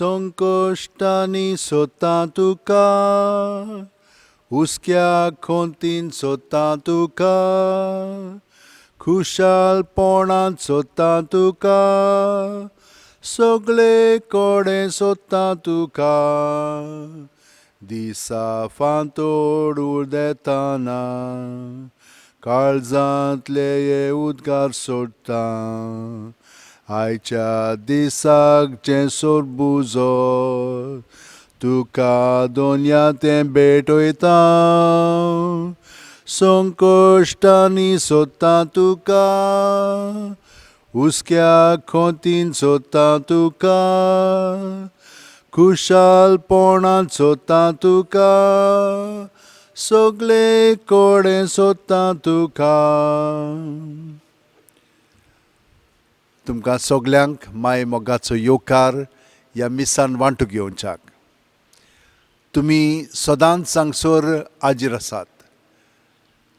संकश्टांनी सोदता तुका, हुस्क्या खोंतीन सोदता तुका, खुशालपणान सोदता तुका, सगळे कडेन सोदता तुका. दिसा फांतोड उदेतना काळजांतले हे उद्गार सोडटा, आयच्या दिसाक जें सोरबुजो तुका दोनया तें भेटयता. संकश्टांनी सोदता तुका, हुस्क्या खोंतीन सोदता तुका, खुशालपणान सोदता तुका, सगळे कडेन सोदता तुका. तुमकां सगल्यांक माय मोगाचो येवकार ह्या मिसान वांटूंक घेवच्याक. तुमी सदांच हांगसर हाजीर आसात,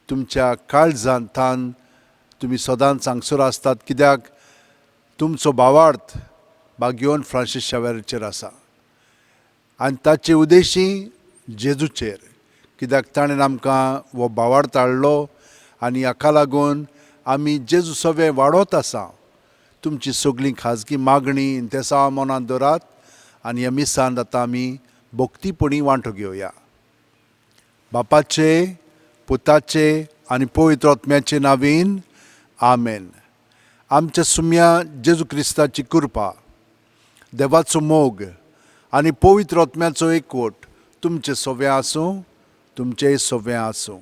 तुमच्या काळजांतान तुमी सदांच हांगसर आसतात, कित्याक तुमचो भावार्थ बागयोन फ्रांसीस शावेराचेर आसा आनी ताचे उद्देशी जेजूचेर, कित्याक ताणें आमकां हो भावार्थ हाडलो आनी हाका लागून आमी जेजू सगळें वाडत आसा. तुमची सगळीं खाजगी मागणी इंतेसांव मनांत दवरात आनी ह्या मिसांत आतां आमी भक्तीपणी वांटो घेवया. बापाचे, पुताचे आनी पवित्र आत्म्याचे नांवान आमेन. आमच्या सुम्या जेजू क्रिस्ताची कृपा, देवाचो मोग आनी पवित्र आत्म्याचो एकवट तुमचे सगळें आसूं, तुमचेय सगळें आसूं.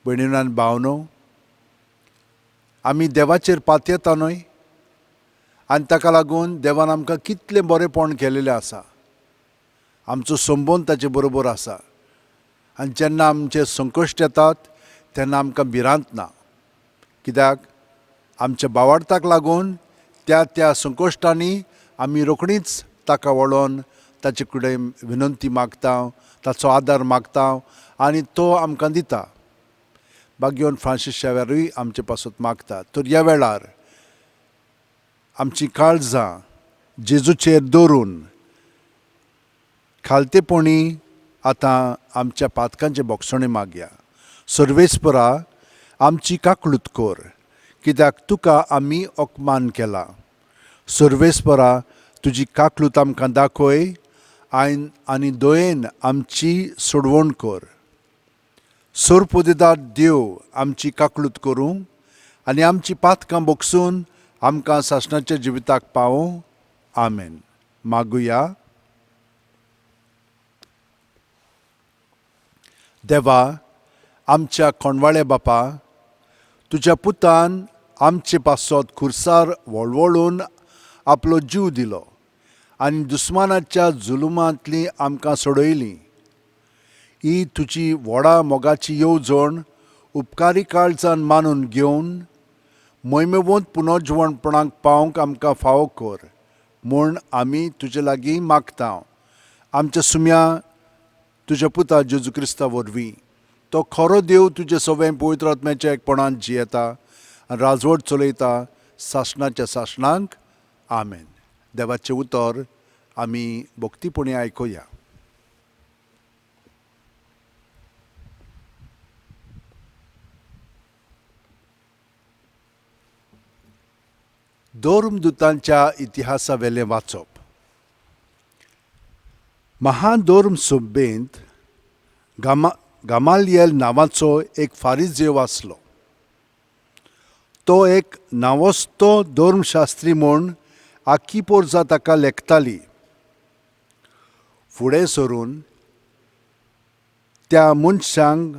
भयणीन आनी भावनो, आमी देवाचेर पातयेता न्हय, आनी ताका लागून देवान आमकां कितलें बरेंपण केलेलें आसा. आमचो संबंद ताचे बरोबर आसा आनी जेन्ना आमचे संकश्ट येतात तेन्ना आमकां भिरांत ना, कित्याक आमच्या भावार्थाक लागून त्या त्या संकश्टांनी आमी रोखडीच ताका वळोन ताचे कडेन विनंती मागता, ताचो आदार मागता आनी तो आमकां दिता. बागयोन फ्रांसीस शावेरूय आमचे पासत मागता. तर ह्या वेळार आमची काळजां जेजूचेर दवरून खालतेपणी आतां आमच्या पातकांचे बोगसणे मागया. सर्वेस्परा, आमची काकळूत कर, कित्याक तुका आमी अपमान केला. सर्वेस्परा, तुजी काकळूत आमकां दाखय आनी दयेन आमची सोडवण कर. सोरपुदेदार देव आमची काकळूत करूं आनी आमची पातकां बोगसून आमकां सासणाच्या जिविताक पावों. आमेन. मागुया. देवा, आमच्या कोणवाळे बापा, तुज्या पुतान आमचे पासत खुर्सार वळवळून आपलो जीव दिलो आनी दुस्मानाच्या जुलुमांतली आमकां सोडयली. ही तुजी व्हडा मोगाची येवजण उपकारी काळजान मानून घेवन मोहिमेवंत पुनर्जिवणपणाक पावंक आमकां फावो कर म्हूण आमी तुजे लागीं मागता. आमच्या सुम्या तुज्या पुता जेजू क्रिस्ता वरवीं, तो खरो देव तुजे सगळें पवित्र आत्म्याच्या एकपणान जियेता आनी राजवट चलयता सासणाच्या सासणांक. आमेन. देवाचें उतर आमी भक्तीपणी आयकुया. धर्मदुतांच्या इतिहासावेलें वाचप. महाधर्म सभेंत गामालियल नांवाचो एक फारिजेव आसलो. तो एक नांवस्तो धर्मशास्त्री म्हूण आखी पोरजा ताका लेखताली. फुडें सरून त्या मनशांक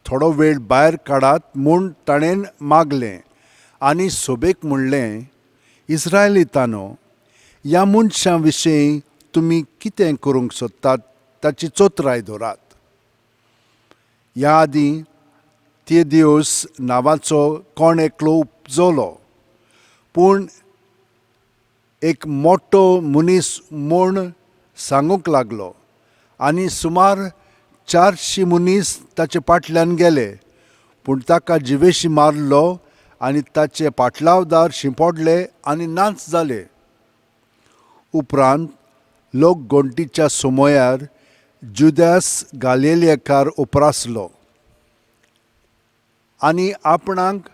थोडो वेळ भायर काडात म्हूण ताणें मागलें आनी सोबेक म्हणलें, इस्रायलितानो, ह्या मनशां विशीं तुमी कितें करूंक सोदतात ताची चोत्राय दवरात. ह्या आदीं तेदियोस नांवाचो कोण एकलो उपजलो, पूण एक मोटो मनीस म्हूण सांगूंक लागलो आनी सुमार 400 मनीस ताचे फाटल्यान गेले, पूण ताका जिवेशी मारलो आनी ताचे पाटलावदार शिंपडले आनी नाच जाले. उपरांत लोकगणतीच्या समयार जुदास गालेलियकार उपरासलो आनी आपणाक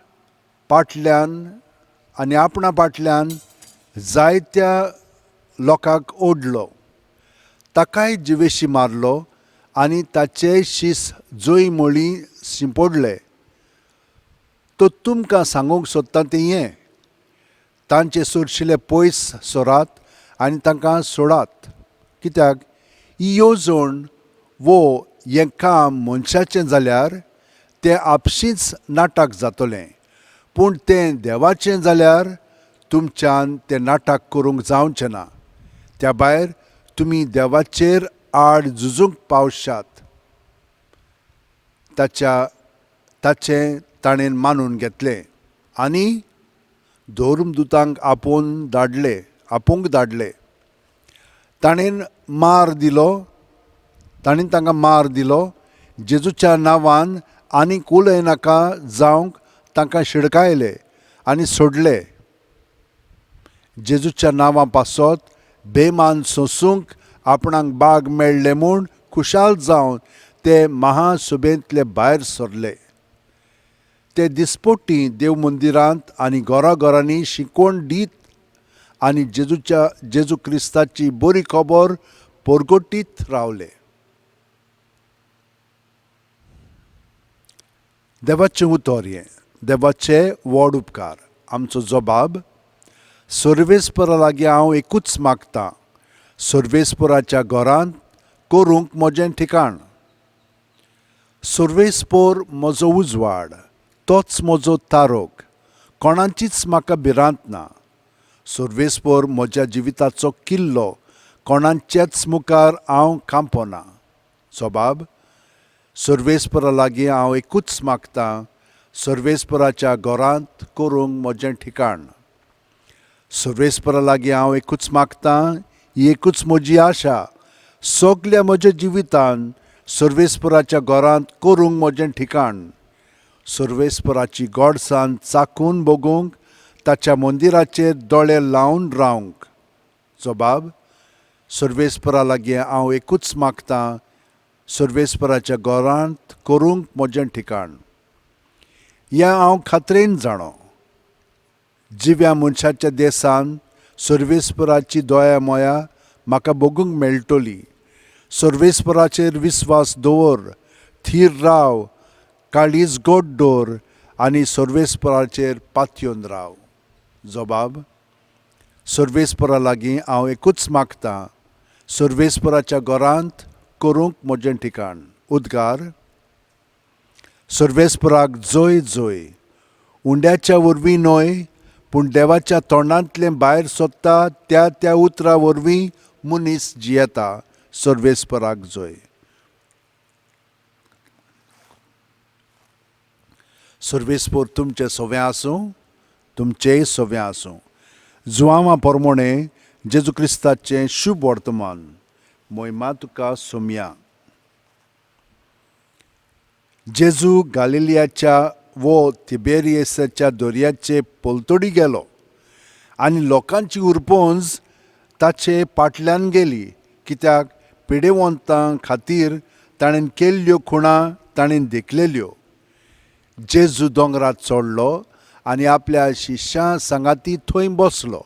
पाटल्यान आनी आपणा पाटल्यान जायत्या लोकांक ओडलो. ताकाय जिवेशी मारलो आनी ताचे शीस जंय मळी शिंपडले. तो तुमकां सांगूंक सोदता तें हें, तांचे सरशिले पयस सरात आनी तांकां सोडात, कित्याक ही येवजण वो हें काम मनशाचें जाल्यार तें आपशींच नाटक जातलें, पूण तें देवाचें जाल्यार तुमच्यान तें नाटक करूंक जावचें ना. त्या भायर तुमी देवाचेर आड झुजूंक पावशात. ताचें ताणें मानून घेतलें आनी धर्मदुतांक आपोवंक धाडले. ताणें तांकां मार दिलो. जेजूच्या नांवान आनीक उलयनाका जावंक तांकां शिडकायले आनी सोडले. जेजूच्या नांवा पासत बेमान सोंसूंक आपणाक बाग मेळ्ळे म्हूण खुशाल जावन ते महासभेंतले भायर सरले. ते दिसपट्टी देव मंदिरांत आनी घराघरांनी शिकवण दीत आनी जेजू क्रिस्ताची बरी खबर परगटीत रावले. देवाचें उतर हें, देवाचे व्हड उपकार. आमचो जबाब, सर्वेस्परा लागीं हांव एकूच मागतां, सर्वेस्पराच्या घरांत करूंक म्हजें ठिकाण. सर्वेस्पर म्हजो उजवाड, तोच म्हजो तारोक, कोणाचीच म्हाका भिरांत ना. सर्वेस्पर म्हज्या जिविताचो किल्लो, कोणाचेच मुखार हांव कांपना. जबाब, सर्वेस्परा लागीं हांव एकूच मागतां, सर्वेस्पराच्या घरांत करूंक म्हजें ठिकाण. सर्वेस्परा लागीं हांव एकूच मागतां, ही एकूच म्हजी आशा, सगल्या म्हज्या जिवितान सर्वेस्पराच्या घरांत करूंक म्हजें ठिकाण. सर्वेस्पराची गोडसान चाकून बगूंक, ताच्या मंदिराचेर दोळे लावन रावंक. जबाब, सर्वेस्परा लागीं हांव एकूच मागतां, सर्वेस्पराच्या घरांत करूंक म्हजें ठिकाण. हें हांव खात्रेन जाणो, जिव्या मनशाच्या देसान सर्वेस्पराची दया मोया म्हाका बगूंक मेळटली. सर्वेस्पराचेर विस्वास दवर, थीर राव, काळीज गोड दवर आनी सर्वेस्पराचेर पातयेवन राव. जबाब, सर्वेस्परा लागीं हांव एकूच मागतां, सर्वेस्पराच्या घरांत करूंक म्हजें ठिकाण. उद्गार, सर्वेस्पराक जय जय. उंड्याच्या वरवीं न्हय, पूण देवाच्या तोंडांतलें भायर सोदता त्या त्या उतरा वरवीं मनीस जियेता. सर्वेस्पराक जय. सर्वेस्पर तुमचें सवें आसूं, तुमचेय सवें आसूं. जुआंवा परमोणे जेजू क्रिस्ताचें शुभ वर्तमान. मोहिमा तुका सोमया. जेजू गालिलियाच्या वो तिबेरियसाच्या दर्याचे पलतडी गेलो आनी लोकांची उरपोंज ताचे पाटल्यान गेली, कित्याक पिडेवंतां खातीर ताणें केल्ल्यो खुणां ताणें देखलेल्यो. जेजू दोंगरार चडलो आनी आपल्या शिश्यां सांगाती थंय बसलो.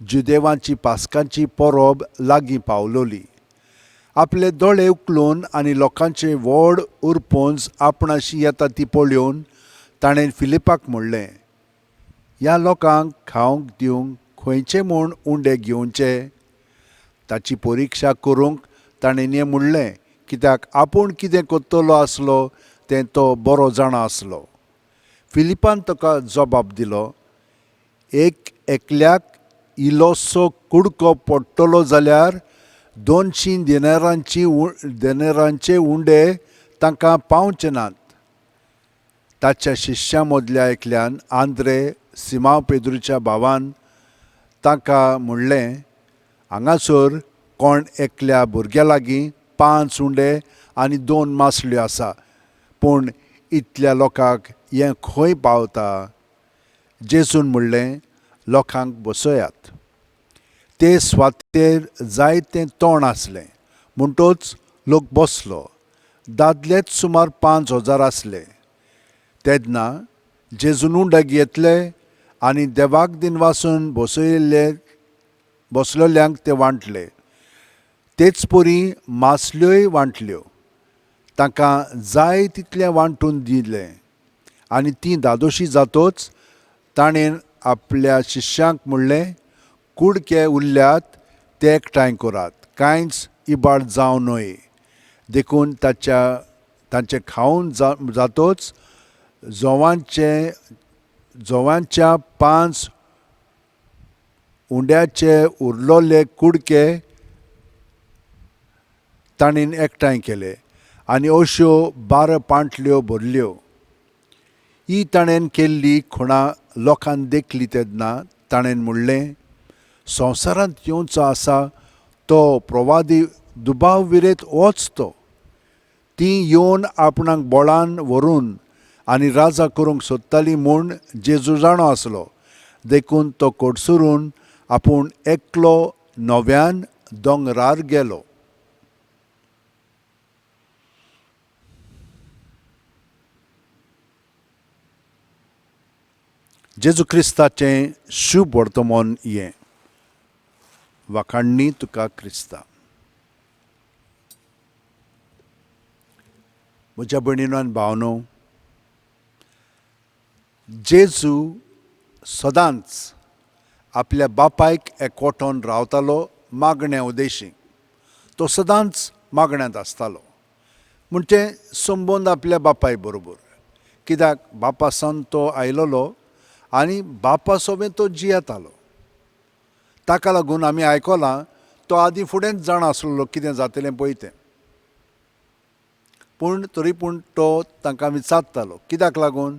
जुदेवांची पास्कांची परब लागीं पावलोली. आपले दोळे उखलून आनी लोकांचे व्हड उरपोंज आपणाशी येता ती पळोवन ताणें फिलिपाक म्हणलें, ह्या लोकांक खावंक दिवंक खंयचे म्हूण उंडे घेवचे? ताची परिक्षा करूंक ताणें हें म्हणलें, कित्याक आपूण कितें करतलो आसलो तें तो बरो जाणा आसलो. फिलिपान ताका जबाब दिलो, एक एकल्याक इल्लोसो कुडको पडटलो जाल्यार 200 देनेरांचे उंडे तांकां पावचे नात. ताच्या शिश्यां मदल्या एकल्यान, आंद्रे सिमांव पेद्रूच्या भावान, ताका म्हणलें, हांगासर कोण एकल्या भुरग्या लागीं 5 उंडे आनी 2 मासल्यो आसा, पूण इतल्या लोकांक हें खंय पावता? जेजून म्हणलें, लोकांक बसयात. ते स्वातेर जायतें तण आसलें म्हणटच लोक बसलो. दादलेच सुमार 5000 आसले. तेन्ना जेजून उंडे घेतले आनी देवाक दिनवासून बसयल्ले बसलेल्यांक ते वांटले. तेच परी मासल्योय वांटल्यो. तांकां जाय तितलें वांटून दिलें आनी तीं धादोशी जातोच ताणें आपल्या शिश्यांक म्हणलें, कुडके उरल्यात ते एकठांय करात, कांयच इबाड जावं न्हय. देखून ताच्या तांचें खावन जातोच जोवांच्या 5 उंड्याचे उरलोले कुडके ताणें एकठांय केले आनी अश्यो 12 पांटल्यो भरल्यो. ही ताणें केल्ली खुणा लोकान देखली तेन्ना ताणें म्हणलें, संवसारांत येवचो आसा तो प्रवादी दुबाव विरेत होच तो. तीं येवन आपणाक बोळान व्हरून आनी राजा करूंक सोदताली म्हूण जेजू जाणो आसलो. देखून तो कडसरून आपूण एकलो नव्यान दोंगरार गेलो. जेजू क्रिस्ताचें शुभ वर्तमान हें. वाखाणणी तुका क्रिस्ता. म्हज्या भयणीनो आनी भावनो, जेजू सदांच आपल्या बापायक एकवटोन रावतालो मागण्या उदेशी. तो सदांच मागण्यांत आसतालो, म्हणजे संबंद आपल्या बापाय बरोबर. कित्याक बापासान तो आयलोलो आनी बापा सोबें तो जियेतालो. ताका लागून आमी आयकलां तो आदीं फुडेंच जाणा आसलेलो कितें जातलें पळय तें. पूण तरी पूण तो तांकां विचारतालो, कित्याक लागून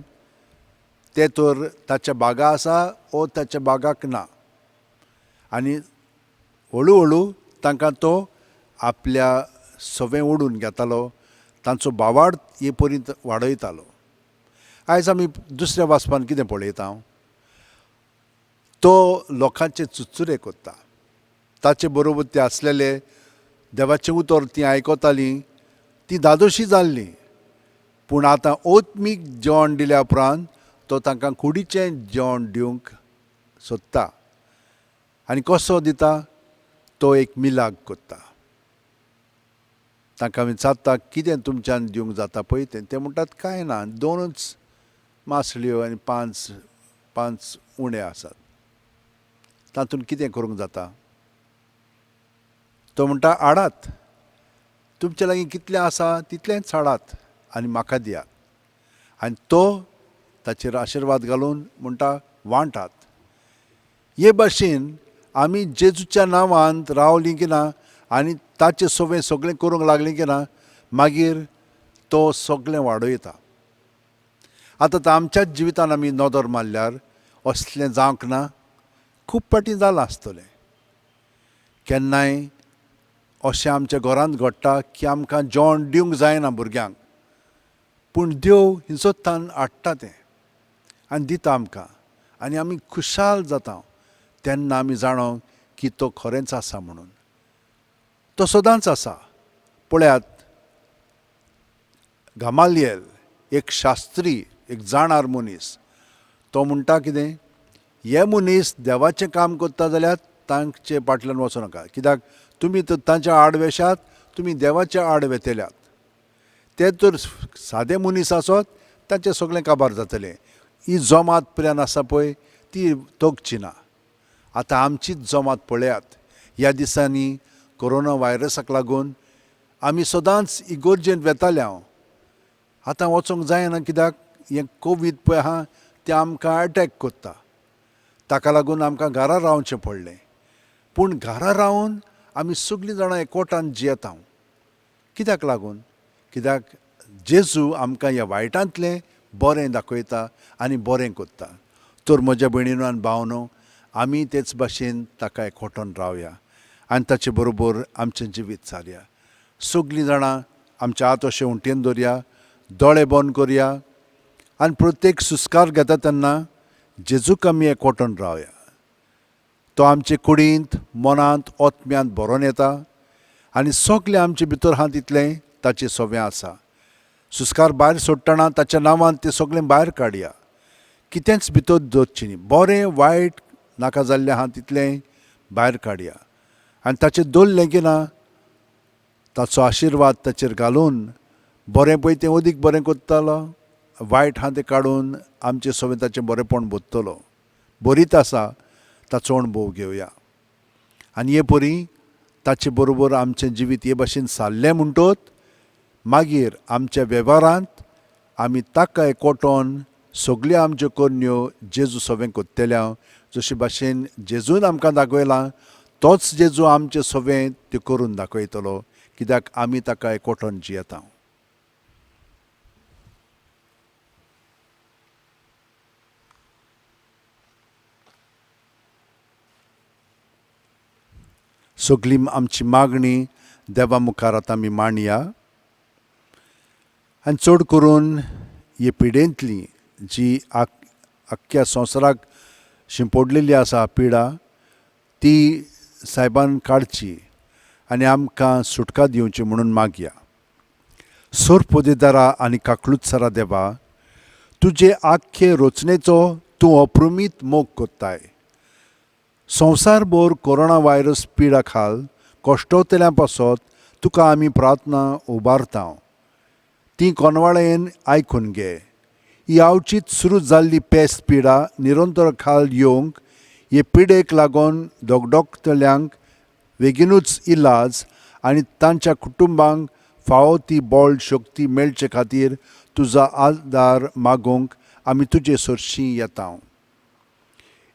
ते तर ताच्या बागा आसा ओ ताच्या बागाक ना. आनी हळू हळू तांकां तो आपल्या सवें ओडून घेतालो, तांचो भावार्थ हे परी वाडयतालो. आयज आमी दुसऱ्या वाचपान कितें पळयता, तो लोकांचे चुचुरे करता. ताचे बरोबर ते आसलेले देवाचें उतर तीं आयकतालीं, तीं धादोशी जाल्लीं. पूण आतां ओत्मीक जेवण दिल्या उपरांत तो तांकां कुडीचें जेवण दिवंक सोदता. आनी कसो दिता, तो एक मिलाग करता. तांकां विचारता कितें तुमच्यान दिवंक जाता पळय तें. ते म्हणटात कांय ना, 2 मासळ्यो आनी 5 उणे आसात, तातूंत कितें करूंक जाता. तो म्हणटा हाडात, तुमचे लागीं कितलें आसा तितलेंच हाडात आनी म्हाका दियात. आनी तो ताचेर आशिर्वाद घालून म्हणटा वांटात. हे भाशेन आमी जेजूच्या नांवांत रावलीं की ना आनी ताचे सोबें सगळें करूंक लागलीं की ना, मागीर तो सगळें वाडयता. आतां आमच्याच जिवितान आमी नदर मारल्यार असलें जावंक ना, खूब फावटीं जालां आसतलें. केन्नाय अशें आमच्या घरांत घडटा की आमकां जेवण दिवंक जायना भुरग्यांक, पूण देव हिंसोत्तान हाडटा तें आनी दिता आमकां आनी आमी खुशाल जाता. तेन्ना आमी जाणो की तो खरेंच आसा म्हणून. तो सदांच आसा. पळयात, गमालियल एक शास्त्री, एक जाणार मनीस, तो म्हणटा कितें, हे मनीस देवाचें काम करता जाल्यार तांचे फाटल्यान वचूं नाका, कित्याक तुमी तर तांच्या आड वेशात, तुमी देवाच्या आड वेतल्यात. ते तर सादे मनीस आसत, तांचें सगळें काबार जातलें. ही जमात पर्यंत आसा पळय ती तगची ना. आतां आमचीच जमात पळयात, ह्या दिसांनी कोरोना व्हायरसाक लागून आमी सदांच इगोर्जेंत वेताले. हांव आतां वचोंक जायना, कित्याक हें कोवीड पळय आहा तें आमकां एटॅक करता. ताका लागून आमकां घरा रावचें पडलें. पूण घरा रावन आमी सगळीं जाणां एकवटान जियेता. कित्याक लागून, कित्याक जेजू आमकां ह्या वायटांतलें बरें दाखयता आनी बरें करता. तर म्हज्या भयणीनो आनी भावनो, आमी तेच भाशेन ताका एकवटून रावया आनी ताचे बरोबर आमचें जिवीत सारया. सगळीं जाणां आमच्या हात अशें उंटेन दवरया, दोळे बंद करया आनी प्रत्येक सुस्कार घेता तेन्ना जेजूक आमी एकवटून रावया. तो आमचे कुडींत, मनांत, ओत्म्यांत भरोन येता आनी सगलें आमचे भितर आहा तितलें ताचें सवें आसा. सुस्कार भायर सोडटना ताच्या नांवान तें सगळें भायर काडया. कितेंच भितर दवरचें न्ही. बरें वायट नाका जाल्लें आहा तितलें भायर काडया आनी ताचें दवरलें की ना ताचो आशिर्वाद ताचेर घालून बरें पळय तें अदीक बरें करतलो, वायट आहा तें काडून आमचें सगळें ताचें बरेंपण बदतलो. बरीत आसा ताचो अणभव घेवया आनी हे परी ताचे बरोबर आमचें जिवीत हे भाशेन सारलें म्हणटत मागीर आमच्या वेव्हारांत आमी ताका एकवटोन सगल्यो आमच्यो करण्यो जेजू सवें करतल्या. जशे भाशेन जेजून आमकां दाखयलां तोच जेजू आमचे सवें त्यो करून दाखयतलो, कित्याक आमी ताका एकवटोन जियेता. सगली आमची मागणी देवा मुखार आतां आमी मांडया आनी चड करून हे पिडेंतली जी आख्ख्या संवसाराक शिंपडलेली आसा पिडा ती सायबान काडची आनी आमकां सुटका दिवची म्हणून मागया. सोरपोदेदारा आनी काकलुत्सरा देवा, तुजे आख्खे रचनेचो तूं अप्रमीत मोग कोत्ताय. संवसारभर कोरोना व्हायरस पिडा खाल कश्टवतल्या पासत तुका आमी प्रार्थना उबारता. ती कोनवाळेन आयकून घे. ही आवचीत सुरू जाल्ली पेस्त पिडा निरंतर खाल येवंक हे पिडेक लागून दोगडोकतल्यांक बेगीनूच इलाज आनी तांच्या कुटुंबांक फावो ती बळ शक्ती मेळचे खातीर तुजो आदार मागूंक आमी तुजे सरशीं येता.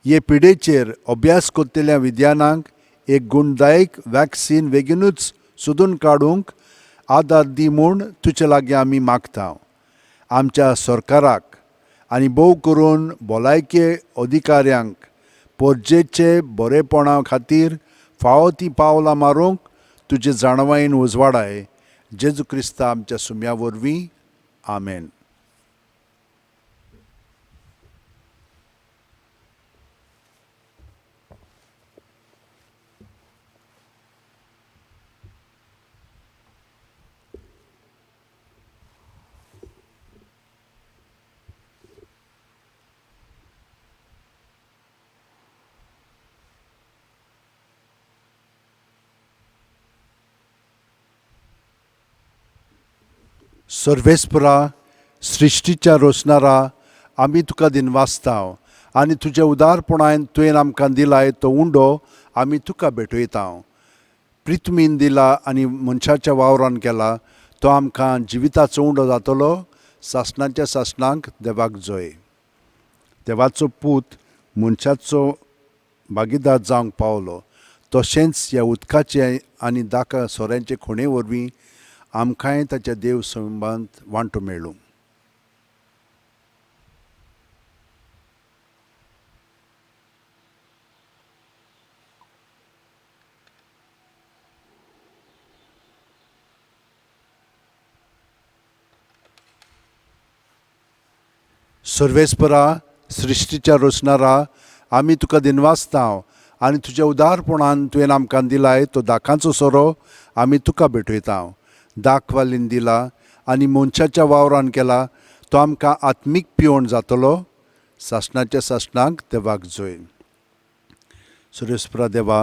हे पिडेचेर अभ्यास करतल्या विद्यानांक एक गुणदायक वॅक्सीन बेगीनूच सोदून काडूंक आदार दी म्हूण तुजे लागीं आमी मागता. आमच्या सरकाराक आनी भोव करून भलायके अधिकाऱ्यांक परजेचे बरेपणा खातीर फावो ती पावलां मारूंक तुजे जाणवायेन उजवाडाय. जेजू क्रिस्ता आमच्या सुम्या वरवीं, आमेन. सर्वेस्परा, सृश्टीच्या रोसणारा, आमी तुका दिनवासता आनी तुज्या उदारपणान तुवें आमकां दिलाय तो उंडो आमी तुका भेटयता. प्रिथ्मीन दिला आनी मनशाच्या वावरान केला तो आमकां जिविताचो उंडो जातलो. सासणाच्या सासणाक देवाक जय. देवाचो पूत मनशाचो भागीदार जावंक पावलो, तशेंच ह्या उदकाचे आनी दाका सोऱ्यांचे खुणे वरवीं आमकांय ताच्या देव संबांत वांटो मेळूं. सर्वेस्परा, सृश्टीच्या रचणारा, आमी तुका दिनवासता आनी तुज्या उदारपणान तुवें आमकां दिलाय तो दाकांचो सोरो आमी तुका भेटयता. दाखवालीन दिला आनी मनशाच्या वावरान केला तो आमकां आत्मीक पिवण जातलो. सासणाच्या सासणाक देवाक जय. सर्वेस्परा देवा,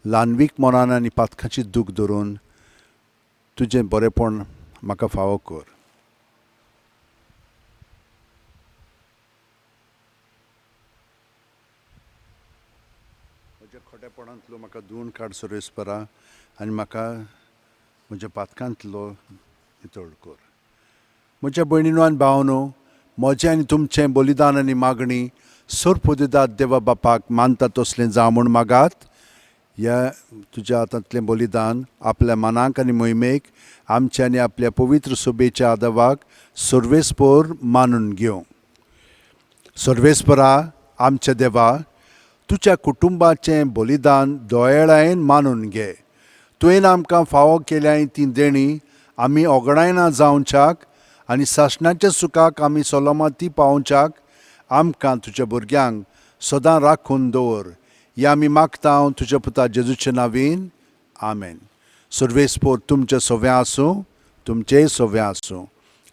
ल्हानवीक मनान आनी पातकाची दूख धरून तुजें बरेपण म्हाका फावो कर. म्हज्या खोटेपणांतलो म्हाका धुवन काड सर्वेस्परा आनी म्हाका म्हज्या पातकांतलो नितळ कर. म्हज्या भयणीनो आनी भावनो, म्हजें आनी तुमचें बलिदान आनी मागणी सर्पोदिदात देवा बापाक मानता तसलें जावं म्हूण मागात. ह्या तुज्या हातांतलें बलिदान आपल्या मनाक आनी मोहिमेक आमच्या आनी आपल्या पवित्र सोबेच्या आदावाक सर्वेस्पोर मानून घेवं. सर्वेस्परा आमच्या देवा, तुज्या कुटुंबाचें बलिदान दोयेळायेन मानून घे. तुवें आमकां फावो केल्याय ती देणी आमी ओगडायना जावच्याक आनी सासणाच्या सुखाक आमी सलामती पावोवच्याक आमकां तुज्या भुरग्यांक सदां राखून दवर. हें आमी मागता तुज्या पुता जेजूचे नावीन, आमेन. सर्वेस्पोर तुमचें सव्या आसूं, तुमचेय सव्या आसूं.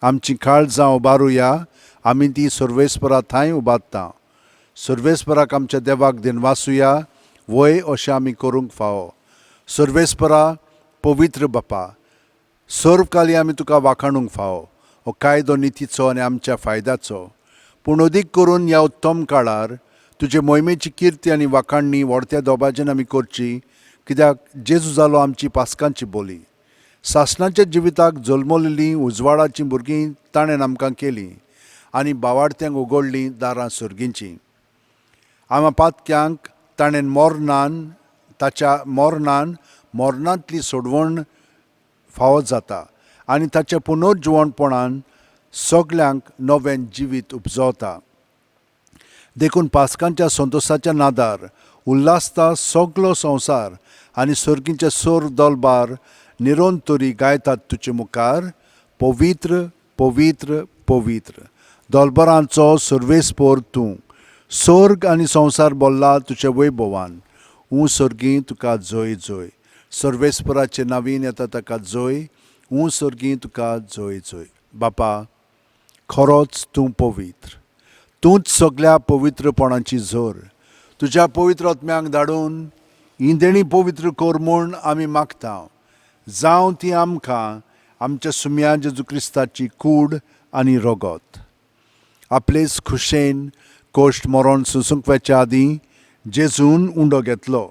आमची काळजां उबारुया, आमी ती सर्वेस्परा थंय उबारता. सर्वेस्पराक आमच्या देवाक दिनवासुया, वय अशें आमी करूंक फावो. सर्वेस्परा, पवित्र बापा, सर्व काली आमी तुका वाखाणूंक फावो. हो कायदो नितीचो आनी आमच्या फायद्याचो, पूण अदीक करून ह्या उत्तम काळार तुजे मोहिमेची किर्ती आनी वाखाणणी व्हडत्या दोबाजेन आमी करची, कित्याक जेजू जालो आमची पास्कांची बोली. सासणाच्या जिविताक जल्मलेलीं उजवाडाचीं भुरगीं ताणें आमकां केलीं आनी बावाडत्यांक उगडलीं दारां सर्गींचीं. आमा पातक्यांक ताणें मोरनान ताच्या मोरनान मोरनांतली सोडवण फावो जाता आनी ताच्या पुनर्जिवणपणान सगल्यांक नवें जिवीत उपजवता. देखून पास्कांच्या संतोशाच्या नादार उल्हासता सगलो संवसार आनी सर्गींचे सोर दलबार निरंतरी गायतात तुजे मुखार, पवित्र पवित्र पवित्र दलबरांचो सर्वेस्पोर तूं. स्वर्ग आनी संवसार बोल्ला तुज्या वैभवान. ऊं सर्गी तुका जय जय. सर्वेस्पराचे नवीन येता ताका जय. ऊं सर्गी तुका जय जय. बापा, खरोच तूं पवित्र, तूंच सगल्या पवित्रपणाची झर. तुज्या पवित्र आत्म्यांक धाडून ही देणी पवित्र कर म्हूण आमी मागता. जावं ती आमकां आमच्या सुम्या जेजू क्रिस्ताची कूड आनी रगत. आपलेच खुशेन कोश्ट मरण सोंसूंक वचच्या आदीं जेजून उंडो घेतलो,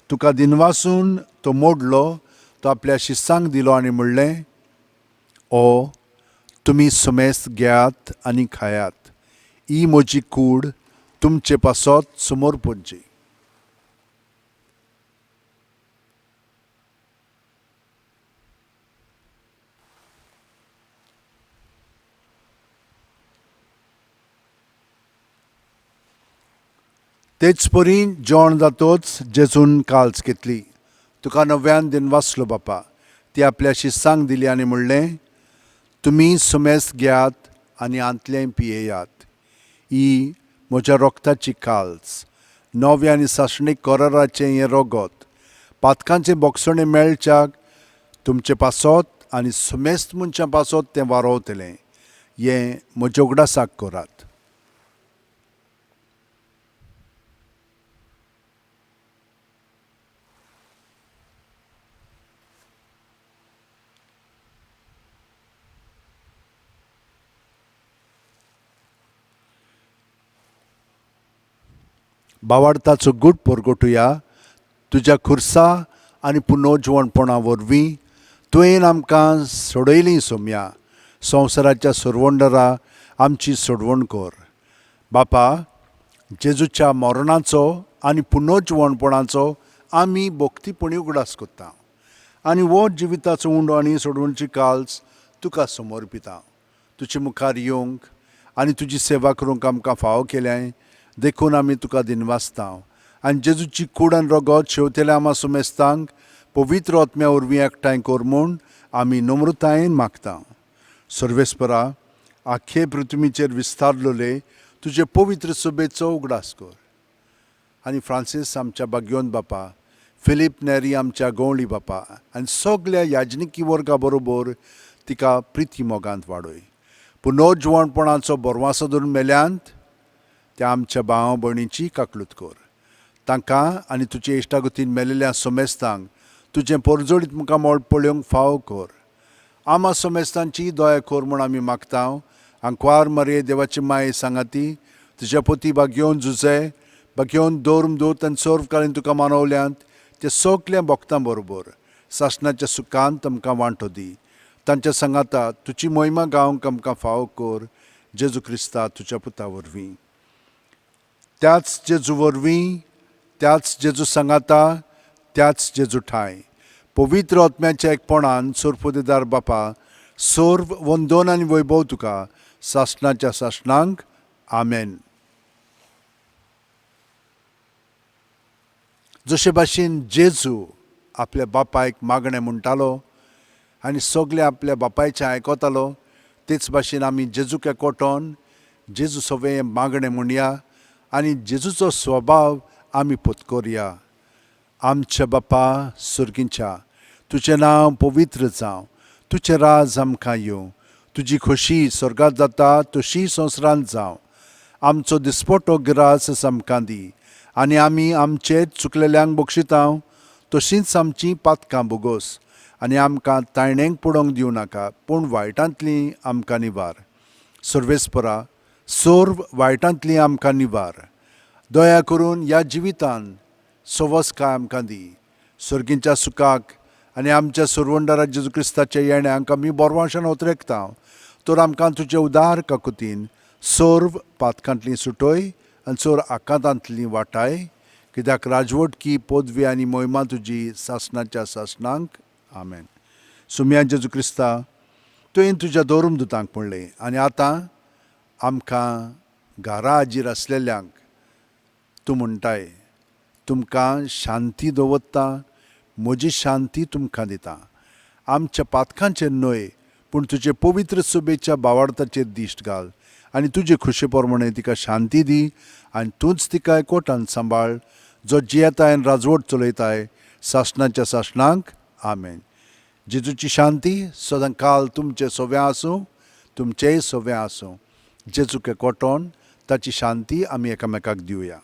तुका दिनवासून तो मोडलो, तो आपल्या शिस्सांक दिलो आनी म्हणलें, ओ तुमी समेस्त घेयात आनी खायात, ही म्हजी कूड तुमचे पासत समर्पणची. तेच परी जेवण जातोच जेजून काल्स घेतली, तुका नव्यान दिनवासलो बापा, ती आपल्या शिस्सांक दिली आनी म्हणलें, तुमी समेस्त घेयात आनी आंतलें पियेयात, ही म्हज्या रोगताची काल्स, नव्या आनी सासणीक कराराचें हें रगत, पातकांचें बोगसणें मेळच्याक तुमचे पासत आनी समेस्त मनशां पासत तें वारोवतलें. हें म्हज्या उगडासाक करात. बावाडताचो गूट परगटुया. तुज्या खुर्सा आनी पुनर्जिवणपणा वरवीं तुवें आमकां सोडयलीं सोम्या, संवसाराच्या सोरवंडरा आमची सोडवण कर. बापा, जेजूच्या मरणाचो आनी पुनर्जिवणपणाचो आमी भक्तीपणी उगडास करता आनी हो जिविताचो उंडो आनी सोडवणची काल्स तुका समर्पिता. तुजे मुखार येवंक आनी तुजी सेवा करूंक आमकां फावो केल्याय, देखून आमी तुका दिनवासता आनी जेजूची कूड आनी रगत शेवतेल्या आमा सुमेस्तांक पवित्र आत्म्या वरवीं एकठांय कर म्हूण आमी नम्रतायेन मागता. सर्वेस्परा, आख्खे पृथ्वीचेर विस्तारलेले तुजे पवित्र सभेचो उगडास कर आनी फ्रांसीस आमच्या बाग्योन बापा, फिलीप नेरी आमच्या गवळी बापा आनी सगल्या याजनिकी वर्गा बरोबर तिका प्रिती मोगांत वाडय. पुनर्जिवणपणाचो बरवासो धरून मेल्यांत त्या आमच्या भाव भयणीची काकलूत कर. तांकां आनी तुजे इश्टागतीन मेलेल्या सोमेस्तांक तुजें परजळीत मुखामळ पळोवंक फावो कर. आमा सोमेस्तांची दया कर म्हूण आमी मागता. आंकवार मारये देवाची माये सांगाती तुज्या पोती बागयोवन जुजे बागयोवन दौर्म दूत आनी सर्वकालीन तुका मानवल्यांत ते सगल्या भक्तां बरोबर सासणाच्या सुखान तुमकां वांटो दी. तांच्या सांगाता तुजी मोहिमा गावंक आमकां फावो कर. जेजू क्रिस्ता तुज्या पुता वरवीं, त्याच जेजू वरवीं, त्याच जेजू सांगाता, त्याच जेजू ठाय पवित्र आत्म्याच्या एकपणान सोरपोदेदार बापा, सर्व वंदन आनी वैभव तुका सासणाच्या सासणांक. आमेन. जशे भाशेन जेजू आपल्या बापायक मागणें म्हणटालो आनी सगळे आपल्या बापायचें आयकतालो, तेच भाशेन आमी जेजूक एकवटोन जेजू सगळें मागणें म्हणया आनी जेजूचो स्वभाव आमी पत्करया. आमच्या बापा सर्गींच्या, तुजें नांव पवित्र जावं, तुजें राज आमकां येवं, तुजी खोशी स्वर्गांत जाता तशी संवसारांत जावं. आमचो दिसपटो गिरास आमकां दी आनी आमी आमचे चुकलेल्यांक बक्षिता तशींच आमचीं पातकां भोगोस आनी आमकां तायणेंक पडोवंक दिवं नाका, पूण वायटांतलीं आमकां निवार. सर्वेस्परा, सर्व वायटांतलीं आमकां निवार. दया करून ह्या जिवितान सवसकाय आमकां दी. सर्गींच्या सुखाक आनी आमच्या सरवंडारा जेजू क्रिस्ताच्या येण्याक आमी बरवांशान उतरेकता. तर आमकां तुजे उदार काकुतीन सर्व पातकांतली सुटय आनी चोर आकांतांतली वाटाय, कित्याक राजवटकी पदवी आनी मोहिमा तुजी सासणाच्या सासणांक. आमेन. सुम्या जेजू क्रिस्ता, तुवें तुज्या दोरूम दुतांक म्हणलें आनी आतां आमकां घरा हाजीर आसलेल्यांक तूं म्हणटाय, तुमकां शांती दवरता, म्हजी शांती तुमकां दिता. आमच्या पातकांचेर न्हय पूण तुजे पवित्र सभेच्या बावार्थाचेर दिश्ट घाल आनी तुजे खुशे प्रमाणे तिका शांती दी आनी तूंच तिका एकवटान सांबाळ, जो जियेताय आनी राजवट चलयताय सासणाच्या सासणांक. आमेन. जेजूची शांती सदां काल तुमचे सोव्या आसूं, तुमचेय सोव्या आसूं. जेजूक एकवटोन ताची शांती आमी एकामेकाक दिवया.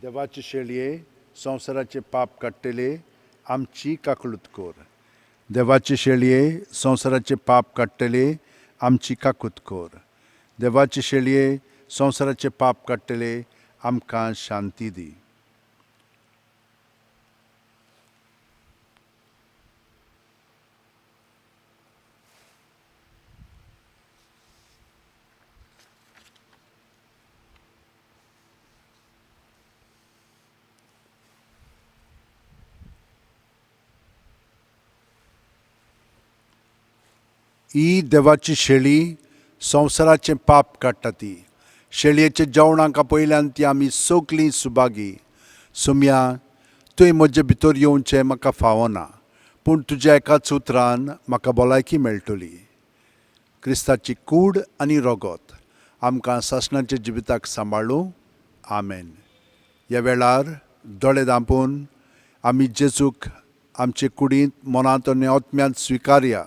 देवाचे शेळये, संवसाराचे पाप काडटले, आमची काकळूत कर. देवाचे शेळये, संवसाराचे पाप काडटले, आमची काकूत कर. देवाचे शेळये, संवसाराचे पाप काडटले, आमकां शांती दी. ही देवाची शेळी संवसाराचें पाप काडटा. ती शेळयेच्या जेवणाक आपयल्यान ती आमी सगलीं सुभागी. सुम्या, तुवें म्हजे भितर येवचें म्हाका फावना, पूण तुज्या एकाच उतरान म्हाका भलायकी मेळटली. क्रिस्ताची कूड आनी रगत आमकां सासणाच्या जिविताक सांबाळूं. आमेन. ह्या वेळार दोळे धांपून आमी जेजूक आमचे कुडींत, मनांत आनी आत्म्यांत स्विकारया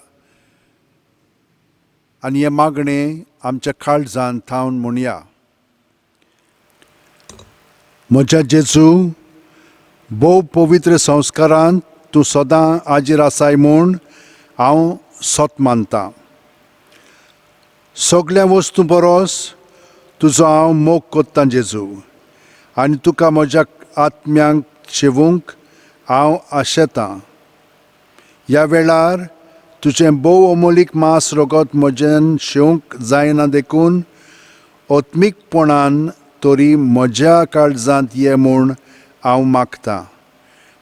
आनी हें मागणें आमच्या काळजान थावन म्हणया. म्हज्या जेजू, भोव पवित्र संस्कारांत तूं सदां हाजीर आसाय म्हूण हांव सत मानतां. सगल्या वस्तूं परस तुजो हांव मोग कोत्तां जेजू, आनी तुका म्हज्या आत्म्यांक शेवूंक हांव आशेतां. ह्या वेळार तुजें भोव अमोलीक मांस रगत म्हजेन शेवंक जायना, देखून आत्मीकपणान तरी म्हज्या काळजांत ये म्हूण हांव मागतां.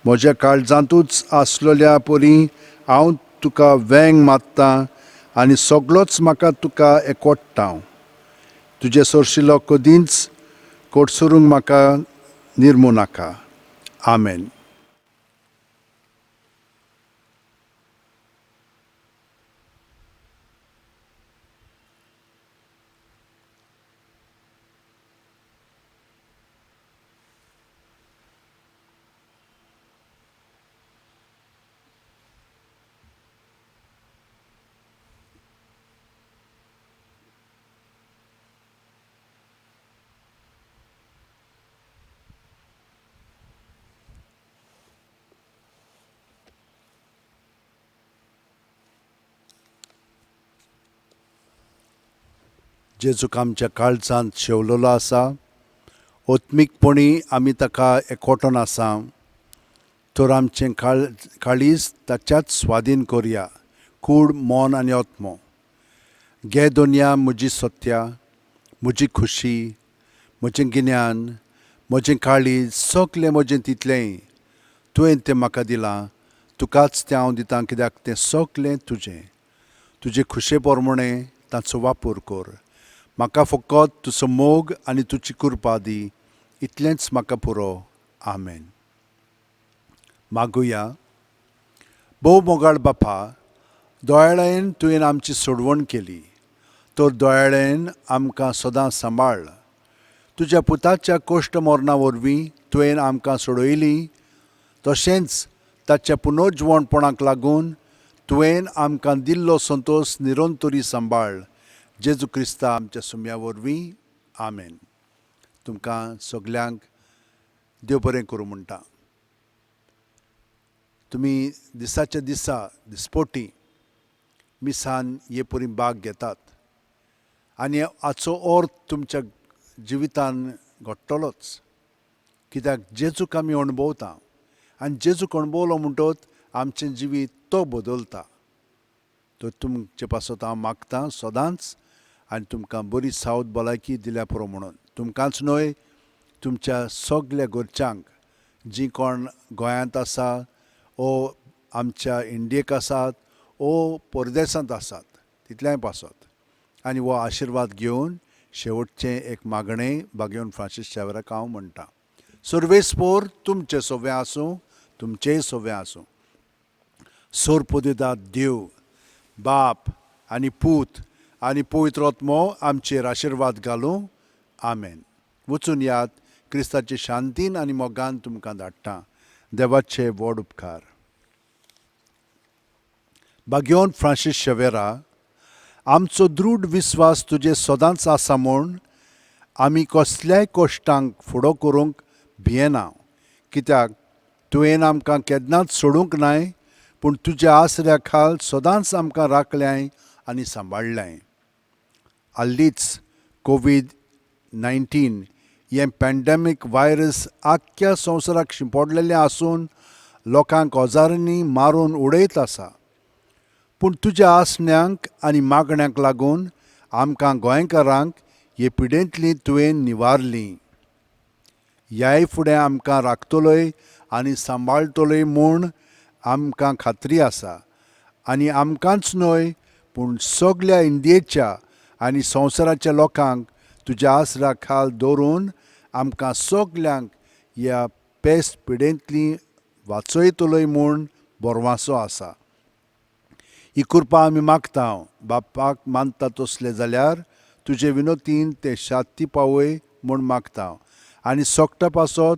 म्हज्या काळजांतूच आसलेल्या परी हांव तुका वेंग मारतां आनी सगळोच म्हाका तुका एकवट्टा. तुजे सरशिलो कदींच कोटसरूंक म्हाका निर्मू नाका. आमेन. जेजूक आमच्या काळजांत शेवलेलो आसा, आत्मीकपणी आमी ताका एकवटोन आसा, तर आमचें काळीज ताच्याच स्वाधीन करया, कूड, मन आनी आत्मो. घे दोनया म्हजी सत्या, म्हजी खुशी, म्हजें गिन्यान, म्हजें काळीज, सगलें म्हजें तितलेंय तुवें तें म्हाका दिलां, तुकाच तें हांव दितां, कित्याक तें सगलें तुजें. तुजे खुशे प्रमाणे ताचो वापर कर. म्हाका फकत तुजो मोग आनी तुजी कृपा दी, इतलेंच म्हाका पुरो. आमेन. मागुया. भोव मोगाळ बापा, दयाळायेन तुवें आमची सोडवण केली, तर दयाळायेन आमकां सदां सांबाळ. तुज्या पुताच्या कश्ट मरणा वरवीं तुवें आमकां सोडयली, तशेंच ताच्या पुनर्जिवणपणाक लागून तुवें आमकां दिल्लो संतोश निरंतरी सांबाळ. जेजू क्रिस्ता आमच्या सुम्या वरवीं, आमेन. तुमकां सगल्यांक देव बरें करूं म्हणटा. तुमी दिसाच्या दिसा दिसपोटी मिसान हे परी भाग घेतात आनी हाचो अर्थ तुमच्या जिवितान घडटलोच, कित्याक जेजूक आमी अणभवता आनी जेजूक अणभवलो म्हणटच आमचें जिवीत तो बदलता. तर तुमचे पासत हांव मागतां सदांच आनी तुमकां बरी सावध भलायकी दिल्या पुरो म्हणून. तुमकांच न्हय, तुमच्या सगल्या घरच्यांक जीं कोण गोंयांत आसा ओ आमच्या इंडियेक आसात ओ परदेसांत आसात तितल्याय पासत. आनी हो आशिर्वाद घेवन शेवटचें एक मागणें बागेवन फ्रांसीस शावेराक हांव म्हणटा, सर्वेस्पोर तुमचें सोवें आसूं, तुमचेंय सोवें आसूं. सोरपोदेदाद देव बाप आनी पूत आनी पवित्र आत्मो आमचेर आशिर्वाद घालूं, आमेन. वचून याद क्रिस्ताचे शांतीन आनी मोगान तुमकां धाडटा. देवाचे व्हड उपकार. बाग्योन फ्रांसीस शेवेरा, आमचो दृढ विस्वास तुजे सदांच आसा म्हूण आमी कसल्याय कश्टांक फुडो करूंक भियेना, कित्याक तुवें आमकां केन्नाच सोडूंक नाय, पूण तुज्या आसऱ्या खाल सदांच आमकां राखल्याय आनी सांबाळ्ळ्याय. हालींच कोवीड-19 हें पॅन्डेमीक व्हायरस आख्ख्या संवसाराक शिंपडलेलें आसून लोकांक हजारांनी मारून उडयत आसा, पूण तुज्या आसण्यांक आनी मागण्यांक लागून आमकां गोंयकारांक हे पिडेंतली तुवें निवारली. ह्याय फुडें आमकां राखतलोय आनी सांबाळटलोय म्हूण आमकां खात्री आसा. आनी आमकांच न्हय पूण सगल्या इंडियेच्या आनी संवसाराच्या लोकांक तुज्या आसरा खाल दवरून आमकां सगल्यांक ह्या पेस्ट पिडेंतली वाचयतलोय म्हूण बरवासो आसा. ही कृपा आमी मागता बापाक मानता तसले जाल्यार तुजे विनोतीन ते शांती पावय म्हूण मागता आनी सोकटा पासत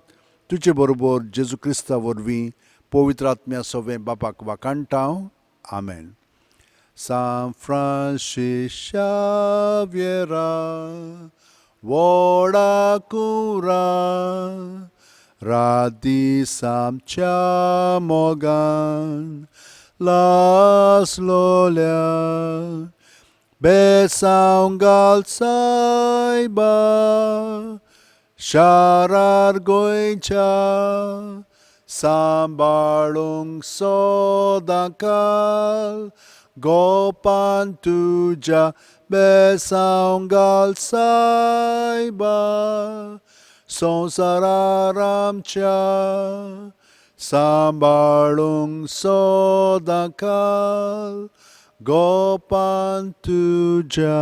तुजे बरोबर जेजू क्रिस्ता वरवीं पवित्र आत्म्या सोवें बापाक वाखाणटा, आमेन. सांत फ्रांसीस शाव्येरा व्हडा कुंवरा, रात दीस आमच्या मोगान लासलोल्या, बेसांव घाल सायबा शारार गोंयच्या, सांबाळूंक सदांकाल गोपान तुज्या, बेसांव घाल सायबा संवसारार आमच्या, सांबाळूंक सदांकाल गोपान तुज्या.